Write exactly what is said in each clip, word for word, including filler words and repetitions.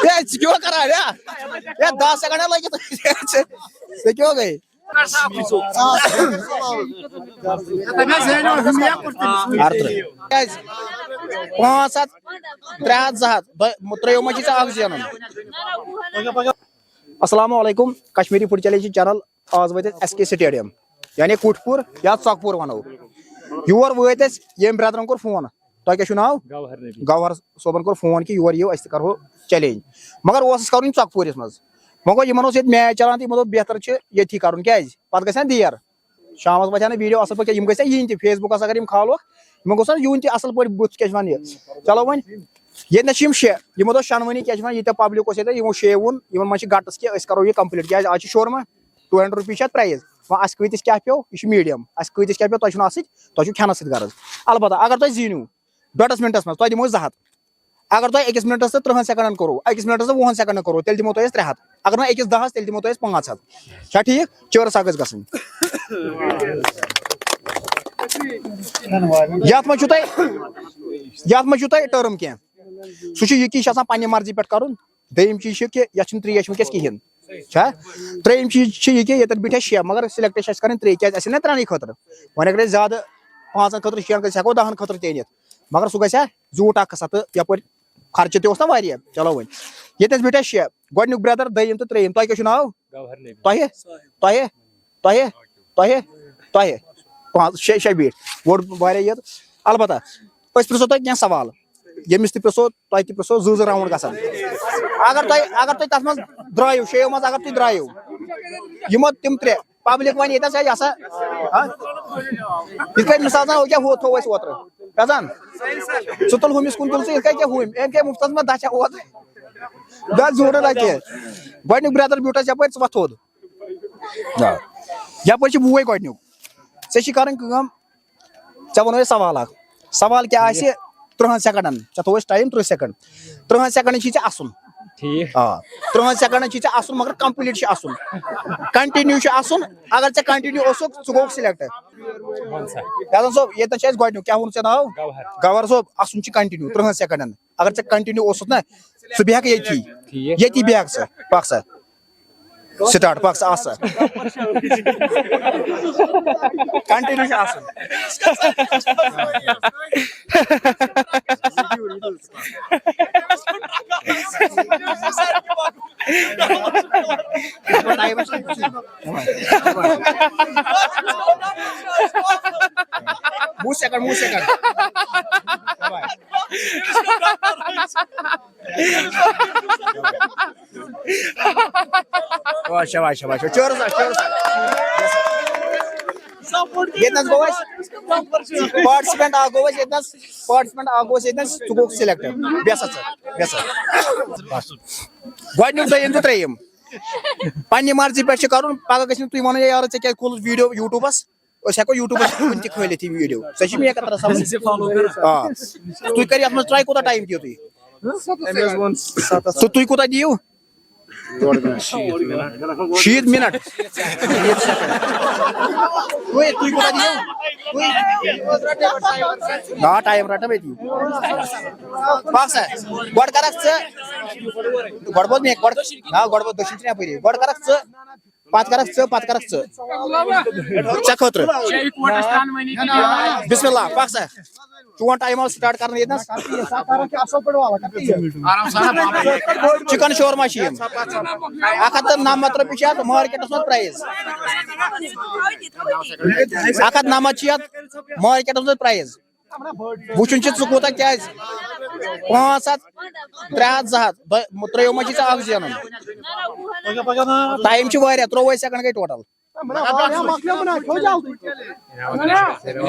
ہے، ژٕ کیٛاہ کران، ہے؟ ہے، دَہ سیکنڈ لٔگِتھ۔ ژےٚ کیٛاہ گٔے؟ اَرترٕہ۔ کیٛازِ؟ پانٛژھ ہَتھ، ترٛےٚ ہَتھ، زٕ ہَتھ۔ دۄ-، ترٛیٚیو منٛز چھِ ژےٚ اَکھ زینُن۔ السلام علیکم، کشمیری فوڈ چیلنج چینل۔ آز وٲتۍ أسۍ ایس کے سٹیڈیم، یعنی کُٹھ پوٗر یا ژۄکہٕ پوٗر وَنو۔ یور وٲتۍ أسۍ، ییٚمۍ برٛدرَن کوٚر فون۔ تۄہہِ کیٛاہ چھُو ناو؟ گوہر نبی۔ گوہر صٲبن کوٚر فون کہِ یور یِیِو، أسۍ تہِ کرہو چیلنج۔ مگر اوس اَسہِ کَرُن ژۄکہٕ پوٗرِس منٛز۔ وۄنۍ گوٚو، یِمن اوس ییٚتہِ میچ چلان تہٕ یِمو دوٚپ بہتر چھُ ییٚتھی کَرُن۔ کیٛازِ؟ پَتہٕ گژھِ نا دیر۔ شامَس وۄتھِ ہا نہٕ ویٖڈیو اَصٕل پٲٹھۍ کینٛہہ۔ یِم گژھِ ہا یِنۍ تہِ فیس بُکَس اگر یِم کھالوکھ، یِمن گوٚژھ نا یُن تہِ اَصٕل پٲٹھۍ بُتھ کیٛاہ چھِ وَنان یہِ۔ چلو وۄنۍ، ییٚتہِ نَس چھِ یِم شےٚ، یِمو دوٚپ شٮ۪نوٕنی کیٛاہ چھِ وَنان، ییٖتیٛاہ پبلک اوس ییٚتہِ، یِمو شیٚیو ووٚن، یِمن منٛز چھِ گٹٕس کینٛہہ، أسۍ کَرو یہِ کمپلیٖٹ۔ کیٛازِ؟ آز چھِ شورما، ٹوٗ ہنڈرڈ رُپیٖز چھِ اَتھ پرٛایِز۔ وۄنۍ اَسہِ کۭتِس کیٛاہ پیوٚو؟ یہِ چھُ میٖڈیم۔ اَسہِ کۭتِس کیٛاہ پیوٚو؟ تۄہہِ چھُو نہٕ اَتھ سۭتۍ، تۄہہِ چھُو کھٮ۪نَس سۭتۍ غرض۔ البتہ اگر تۄہہِ زیٖنِو ڈۄڈَس مِنٹَس منٛز، تۄہہِ دِمو أسۍ زٕ ہَتھ۔ اگر تۄہہِ أکِس مِنٹَس تہٕ تٕرٛہَن سیکنڈَن کوٚرُو، أکِس مِنٹَس تہٕ وُہَن سیکنڈَن کوٚرُو، تیٚلہِ دِمو تۄہہِ أسۍ ترٛےٚ ہَتھ۔ اگر نہٕ أکِس دَہَس، تیٚلہِ دِمو تۄہہِ أسۍ پانٛژھ ہَتھ۔ چھا ٹھیٖک؟ چٲرٕس اَکھ گٔژھ گژھٕنۍ۔ یَتھ منٛز چھُو تۄہہِ، یَتھ منٛز چھُو تۄہہِ ٹٔرٕم کینٛہہ۔ سُہ چھُ یہِ کہِ یہِ چھُ آسان پننہِ مرضی پٮ۪ٹھ کرُن۔ دوٚیِم چیٖز چھُ کہِ یَتھ چھُنہٕ ترٛیش وٕنکیٚس کِہیٖنۍ۔ چھا؟ ترٛیٚیِم چیٖز چھُ یہِ کہِ ییٚتٮ۪تھ بیٖٹھۍ اَسہِ شےٚ، مگر سِلٮ۪کٹ چھِ اَسہِ کَرٕنۍ ترٛےٚ، کیٛازِ اَسہِ چھِنہ ترٛٮ۪نٕے خٲطرٕ۔ وۄنۍ اگر أسۍ زیادٕ پانٛژَن خٲطرٕ، شٮ۪ن خٲطرٕ، أسۍ ہٮ۪کو دَہَن خٲطرٕ تہِ أنِتھ۔ مگر سُہ گژھِ ہا زیوٗٹھ اَکھ قٕصہ تہٕ یَپٲرۍ خرچہٕ تہِ اوس نہ واریاہ۔ چلو وۄنۍ۔ ییٚتہِ ٲسۍ بیٖٹھۍ اَسہِ شےٚ، گۄڈٕنیُک برٛدر، دوٚیِم تہٕ ترٛیٚیِم۔ تۄہہِ کیٛاہ چھُو ناو؟ گوہر نبی۔ تۄہہِ؟ تۄہہِ؟ تۄہہِ؟ تۄہہِ؟ تۄہہِ؟ پانٛژھ، شےٚ، شےٚ بیٖٹھۍ۔ ووٚٹ واریاہ یَتھ۔ البتہ أسۍ پرٛژھو تۄہہِ کینٛہہ سوال۔ ییٚمِس تہِ پرٛژھو، تۄہہِ تہِ پرٛژھو، زٕ زٕ راوُنٛڈ گژھن۔ اگر تۄہہِ، اگر تُہۍ تَتھ منٛز درٛایِو، شیٚیو منٛز اگر تُہۍ درٛایِو، یِمو تِم ترٛےٚ، پبلک وَنہِ ییٚتٮ۪س، ہے، یہِ ہسا، ہا؟ یِتھ کٔنۍ مثال زَن، أکیٛاہ ہُہ تھوٚو اَسہِ اوترٕ۔ کیٛاہ زَن؟ ژٕ تُل ہُمِس کُن، تُل ژٕ یِتھ کٔنۍ کیٛاہ ہُمۍ، أمۍ کیٛاہ مُفتَس منٛز دَچھا اوترٕ؟ دَچھ زیوٗٹھ نہ کینٛہہ۔ گۄڈٕنیُک برٛدر بیوٗٹھ اَسہِ یَپٲرۍ، ژٕ وۄتھ تھوٚد۔ آ۔ یَپٲرۍ چھُ بوے گۄڈٕنیُک۔ ژےٚ چھِ کَرٕنۍ کٲم، ژےٚ وَنو أسۍ سوال اَکھ۔ سوال کیٛاہ آسہِ؟ تٕرٛہَن سیکنڈَن۔ ژےٚ تھوٚو أسۍ ٹایم تٕرٛہ سیکنڈ۔ تٕرٛہَن سیکنڈَن چھُے ژےٚ اَسُن۔ ٹھیٖک۔ آ۔ تٕرٛہَن سیکنڈَن چھُے ژےٚ اَسُن، مگر کمپلیٖٹ چھُ اَسُن۔ کنٹِنیو چھُ اَسُن۔ اگر ژےٚ کنٹِنیو اوسُکھ، ژٕ گوٚوُکھ سِلٮ۪کٹ۔ وَن سا۔ فیضان صٲب، ییٚتٮ۪ن چھُ اَسہِ گۄڈٕنیُک۔ کیٛاہ ووٚنُتھ ژےٚ ناو؟ گوہر۔ گوہر صٲب، اَسُن چھُ کنٹِنیو تٕرٛہَن سیکنڈَن۔ اگر ژےٚ کنٹِنیو اوسُتھ نہ، ژٕ بیٚہکھ ییٚتی۔ ٹھیٖک۔ ییٚتی بیٚہکھ ژٕ، پَکھ سا۔ سٹارٹ، پَکھ سا، آس سا۔ کنٹِنیو چھُ آسُن۔ وُہ سیکنڈ، وُہ سیکنڈ۔ شاباش، شاباش، شاباش۔ چٲرٕس اَکھ، چٲرٕس اَکھ۔ ییٚتہِ نَس گوٚو اَسہِ پارٹِسِپینٹ اَکھ گوٚو اَسہِ ییٚتہِ نَس، پارٹِسِپینٹ اَکھ گوٚو اَسہِ ییٚتہِ نَس، ژٕ گوٚوُکھ سِلٮ۪کٹ۔ بیٚہہ سا ژٕ، بیٚہہ سا۔ گۄڈٕنیُک، دوٚیِم تہٕ ترٛیٚیِم۔ پننہِ مرضی پٮ۪ٹھ چھُ کَرُن۔ پَگاہ گژھِ نہٕ تُہۍ وَنُن، "ہے یارٕ، ژےٚ کیٛازِ کھوٗلُتھ ویٖڈیو یوٗٹیوٗبَس؟" أسۍ ہٮ۪کو یوٗٹیوٗبَس پٮ۪ٹھ کُنہِ تہِ کھٲلِتھ یہِ ویٖڈیو۔ ژےٚ چھِ مےٚ کَتھ رَژھا وَنٕنۍ؟ آ۔ تُہۍ کٔرِو اَتھ منٛز ٹراے، کوٗتاہ ٹایم دِیِو تُہۍ؟ تہٕ تُہۍ کوٗتاہ دِیِو؟ شیٖتھ مِنَٹ۔ تُہۍ، تُہۍ کوٗتاہ دِیِو؟ تُہۍ؟ آ، ٹایم رَٹہٕ بہٕ ییٚتی۔ پَکھ سا۔ گۄڈٕ کَرَکھ ژٕ۔ گۄڈٕ بوز مےٚ، گۄڈٕ، نہ، گۄڈٕ بوز، دٔچھِنۍ چھِنہٕ یَپٲری۔ گۄڈٕ کَرَکھ ژٕ۔ پتہٕ کرکھ ژٕ، پتہٕ کرکھ ژٕ۔ ژےٚ خٲطرٕ۔ بسم اللہ، پکھ سا۔ چون ٹایم آو سٹارٹ کرنہٕ ییٚتنس۔ چکن شورما چھِ یِم۔ اکھ ہتھ تہٕ نَمتھ رۄپیہِ چھِ اتھ مارکیٹس منٛز پرایز۔ اکھ ہتھ نَمتھ چھِ یتھ مارکیٹس منٛز پرایز۔ وٕچھُن چھُ ژٕ کوٗتاہ کیٛازِ۔ پانٛژھ ہتھ، ترٛےٚ ہتھ، زٕ ہتھ، دۄ-، ترٛیٚیو منٛز چھِ ژےٚ اکھ زینُن۔ ٹایم چھُ واریاہ، ترٛۆوُہے سیکنڈ گٔے ٹوٹل۔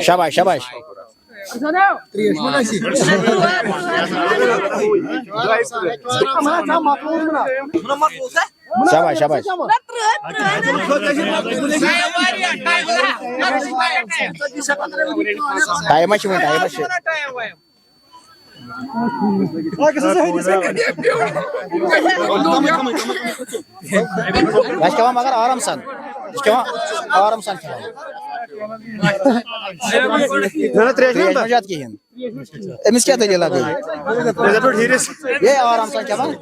شاباش، شاباش۔ شاباش، شاباش۔ ٹایم ہا چھُ وۄنۍ، ٹایم ہا چھُ۔ یہِ چھِ کھٮ۪وان مگر آرام سان۔ یہِ چھِ کھٮ۪وان آرام سان کھٮ۪وان۔ نہ، نہ، ترٛیش نہ ترٛیش مہ چیٚتھ کِہیٖنۍ۔ أمِس کیٛاہ دٔلیٖلہ گٔے؟ یہِ آرام سان کھٮ۪وان۔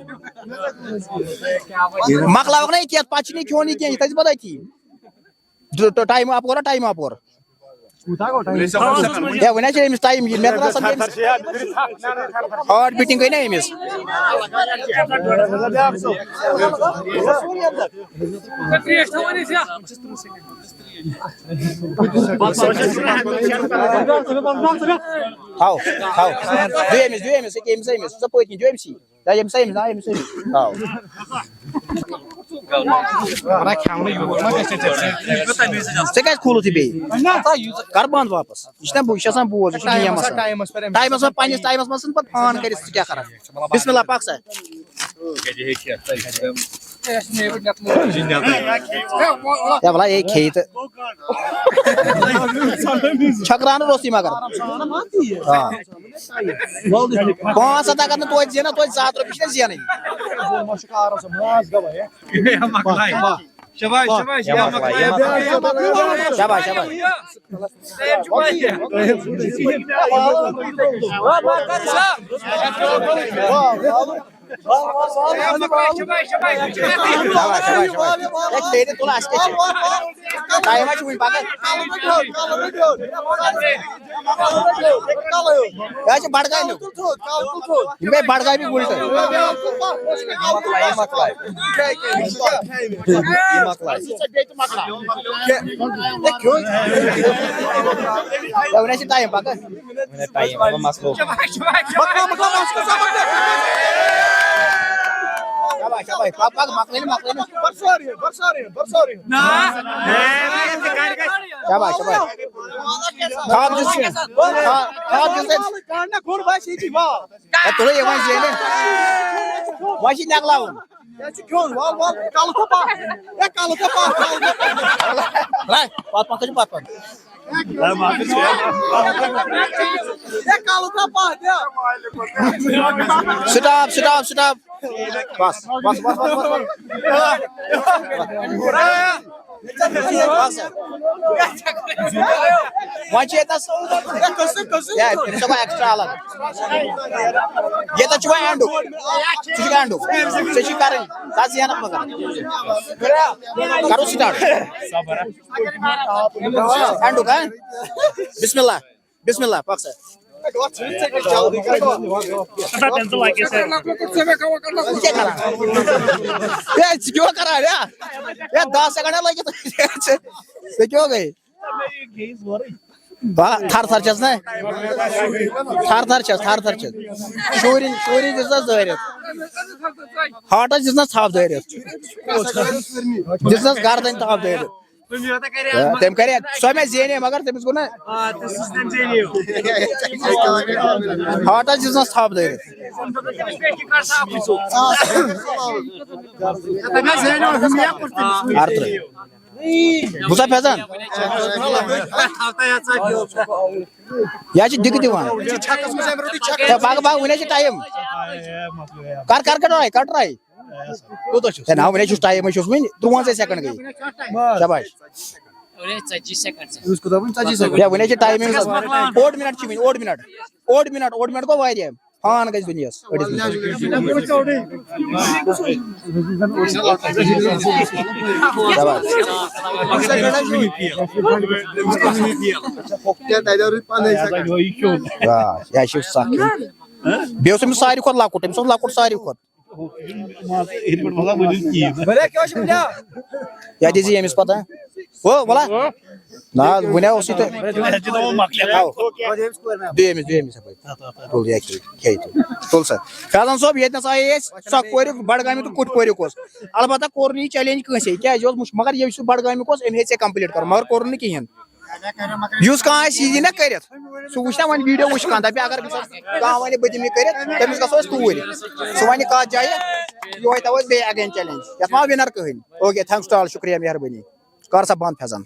مۄکلاوکھ نہ یہِ کھٮ۪تھ، پَتہٕ چھُنہٕ یہِ کھیوٚن یہِ کینٛہہ، یہِ تھٲیزِ پَتہٕ أتی۔ ٹایم اَپور، ٹایم اَپور۔ ہے، وۄنۍ حظ چھِ أمِس ٹایم، یہِ مےٚ کوٚر آسان أمِس ہارٹ بیٖٹِنٛگ گٔے نہ أمِس۔ تھاو، تھاو۔ دِیِو أمِس، دِیِو أمِس، أکہِ أمِس، أمِس، ژٕ پٔتۍ کِنۍ، دِیِو أمِسٕے۔ یا ییٚمِس، أمِس، آ، ییٚمِس، أمِس۔ آ۔ ژےٚ کیٛازِ کھوٗلُتھ یہِ بیٚیہِ؟ کر بنٛد واپس۔ یہِ چھُنہ بہٕ، یہِ چھُ آسان بوز، یہِ چھُ game آسان۔ ٹایمس پٮ۪ٹھ، ٹایمس پٮ۪ٹھ۔ ٹایمس منٛز، پننِس ٹایمس منٛز چھُنہٕ پتہٕ فون کٔرِتھ ژٕ کیٛاہ کران۔ بسم اللہ، پکھ سا۔ یا بلا، یہِ کھیٚیہِ تہٕ۔ چھکراونہٕ روٚستُے مگر۔ آ۔ پانٛژھ ہتھ اگر نہٕ توتہِ زینان، توتہِ زٕ ہتھ رۄپیہِ چھِنہ زینٕنۍ۔ شاباش، شاباش، یا مۄکلایہِ۔ شاباش، شاباش۔ شاباش، شاباش، شاباش۔ ہے، کھیٚیہِ تہٕ تُل، اَسہِ کیٛاہ چھِ؟ ٹایم ہا چھُ وُنہِ پَکان۔ یہِ حظ چھِ بڈگامیُک۔ یِم گٔے بڈگامی اُلٹہٕ۔ یہِ مۄکلاے۔ ہے، وۄنۍ حظ چھِ ٹایم پَکان۔ وۄنۍ ٹایم، وۄنۍ مۄکلو۔ شاباش، شاباش، پَک، پَک، مۄکلٲیِو، مۄکلٲیِو۔ شاباش، شاباش۔ تھاو دِژ، تھاو، تھاو دِژ تٔمۍ۔ ہے، تُلو یہِ وۄنۍ زینہِ۔ وۄنۍ چھِ نٮ۪کلاوُن۔ ہے، ژٕ کھیوٚن، وَل، وَل، کَلہٕ تھوٚو پَتھ۔ ہے، کَلہٕ تھوٚو پَتھ۔ ہے، پَتھ، پَتھ، پَتھ، پَتھ۔ ہے، کَلہٕ تھوٚو پَتھ، ہے۔ Stop, stop, stop. بس، بس، بس، بس، بس، بس۔ وۄنۍ چھِ ییٚتہِ نَس، ہے، تٔمِس چھُ وۄنۍ extra الگ۔ ییٚتٮ۪تھ چھُ وۄنۍ اٮ۪نڈُک۔ ژٕ چھُکھ اٮ۪نڈُک۔ ژےٚ چھُے کَرٕنۍ۔ تَتھ ذہنَس منٛز کَر۔ کَرو start۔ اٮ۪نڈُک، ہا؟ بسم اللہ۔ بسم اللہ، پَک سا۔ ہے، ژٕ کیٛاہ کران؟ ہے، ہے، دَہ سیکنڈ لٔگِتھ۔ ژےٚ کیٛاہ گٔے؟ با، تھر تھر چھس نا؟ تھر تھر چھس، تھر تھر چھس۔ شُرٮ۪ن، شُرٮ۪ن دِژنس دٲرِتھ۔ ہارٹس دِژنس ژھپھ دٲرِتھ۔ دِژنس گردن ژھپھ دٲرِتھ۔ تہٕ تٔمۍ کرے، سۄ مےٚ زینہِ، مگر تٔمِس گوٚو نہ۔ ہارٹس دِژنس ژھپھ دٲرِتھ۔ ارترٕہ۔ بوٗزتھا فیضان؟ یہِ حظ چھِ دِگہٕ دِوان۔ ہے، پَکھ، پَکھ، وُنہِ حظ چھِ ٹایم۔ کر، کر، کر ٹراے، کر ٹراے۔ کوٗتاہ چھُ؟ ہے، نہ، وُنہِ حظ چھُس ٹایم، وُنہِ چھُس وُنہِ ترُٛوَنزاہ سیکنڈ گٔے۔ شاباش۔ وُنہِ ژَتجی سیکنڈ چھِ۔ أمِس کوٗتاہ وُنہِ؟ ژَتجی سیکنڈ۔ ہے، وُنہِ حظ چھِ ٹایم أمِس۔ اوٚڑ مِنٹ چھُ وُنہِ، اوٚڑ مِنٹ۔ اوٚڑ مِنٹ، اوٚڑ مِنٹ گوٚو واریاہ۔ فان گژھِ دُنیاہَس أڑِس منٛز۔ آ، یہِ چھُ سَخ۔ بیٚیہِ اوس أمِس ساروی کھۄتہٕ لۄکُٹ، أمِس اوس لۄکُٹ ساروی کھۄتہٕ۔ یا دِژ یہِ أمِس پَتہ۔ ہو، وَلا۔ نہ حظ، وُنہِ اوس یہِ تہٕ۔ دِ أمِس، دِ أمِس یَپٲرۍ۔ تُل، یہِ کھیٚیہِ، کھیٚیہِ تُل۔ تُل سا۔ فیضان صٲب، ییٚتہِ نَس آیے أسۍ، سۄ کورِ بڈگامیُک تہٕ کُٹھۍ کوریُک اوس۔ البتہ کوٚر نہٕ یہِ challenge کٲنٛسے، کیٛازِ یہِ اوس مُش-، مگر یُس یہِ بڈگامیُک اوس، أمۍ ہیٚژ ژےٚ complete کَرُن، مگر کوٚرُن نہٕ کِہیٖنۍ۔ یُس کانٛہہ آسہِ یہِ یی نہ کٔرِتھ، سُہ وٕچھِ نہ وۄنۍ video وٕچھِ کانٛہہ، دَپہِ اگر کانٛہہ وَنہِ بہٕ دِمہٕ یہِ کٔرِتھ، تٔمِس گژھو أسۍ توٗرۍ۔ سُہ وَنہِ کَتھ جایہِ، یِہوٚے تھاوو أسۍ بیٚیہِ again challenge۔ یَتھ ما winner کٕہٕنۍ۔ Okay، thanks to all، شُکریہ، مہربٲنی۔ کر سا بنٛد فیضان۔